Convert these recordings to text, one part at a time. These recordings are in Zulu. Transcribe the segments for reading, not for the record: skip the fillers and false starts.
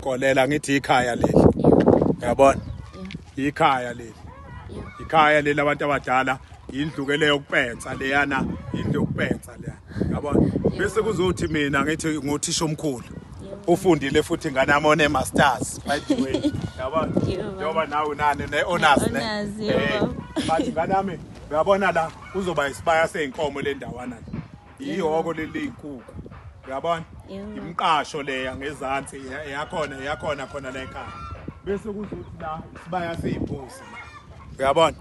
Nkolela ngithi ikhaya leli. Uyabona? Ikhaya leli. Ikhaya leli abantu abadala, indlu ke leyo yokupensa leyana, indlu yokupensa leyana. Uyabona? Bese kuzothi mina ngithi nguthisha omkhulu. Ufundile futhi, ingane yami, one masters, by the way. Uyabona? Yebo. Njengoba nawe unani ne honors ne. Honors, yebo. But ingane yami, uyabona la kuzoba isibaya seyinkomo le ndawana le. Ihhoko leli inkukhu. Uyabona? Yebo. Imqasho leya ngezansi yakhona khona la ekhaya. Bese kuzothi la isibaya seyimbuzi. Uyabona?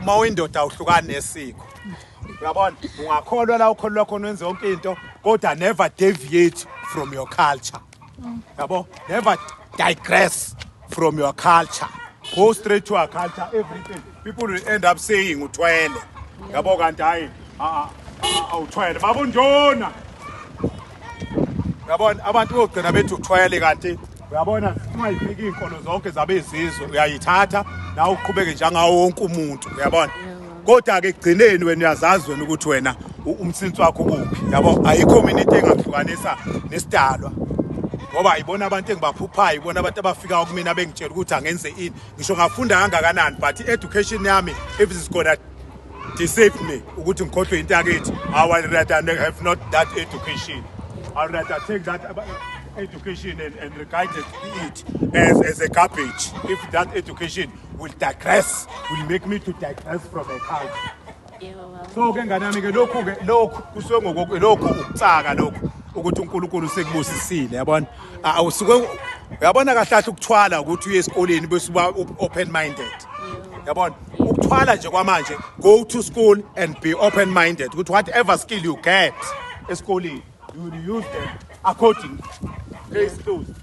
Uma uyindoda awuhlukani nesiko. Uyabona? Ungakholwa la ukholwa khona, wenze yonke into, kodwa never deviate from your culture. Yabo? Never digress from your culture. Go straight to our culture, everything. People will end up saying uthwele. Yabo, kanti hayi, awuthwele. Babunjona. Uyabona, abantu bogcina bethi uthwele, kanti uyabona ungayifiki iy'nkolo zonke zabezizwe, uyayithatha nawe uqhubeke njengawo wonke umuntu, uyabona? Kodwa-ke ekugcineni wena uyazazi wena ukuthi wena umsinsi wakho ukuphi, yabo? Ayikho mina into engakuhlukanisa nesidalwa, ngoba ibona abantu engibaphuphayo, ibona abantu abafika kumina bengitshela ukuthi angenze ini. Ngisho ngafunda kangakanani, but i-education yami, if it's gonna deceive me ukuthi ngikhohlwe into yakithi, I would rather have not that education. I would rather take that education and regard it as a garbage if that education will digress, will make me to digress from a culture. Yebo baba. So ke ngane yami ke, lokhu ke lokhu kusuke ngokok lokhu ukutsaka lokhu ukuthi uNkulunkulu sekubusisile, yabona? Awusuke, uyabona kahle kahle, ukuthwala ukuthi uye esikoleni bese uba open minded, yabona? Ukuthwala nje kwamanje, go to school and be open minded ukuthi whatever skill you get esikoleni, you will use them according. Case closed.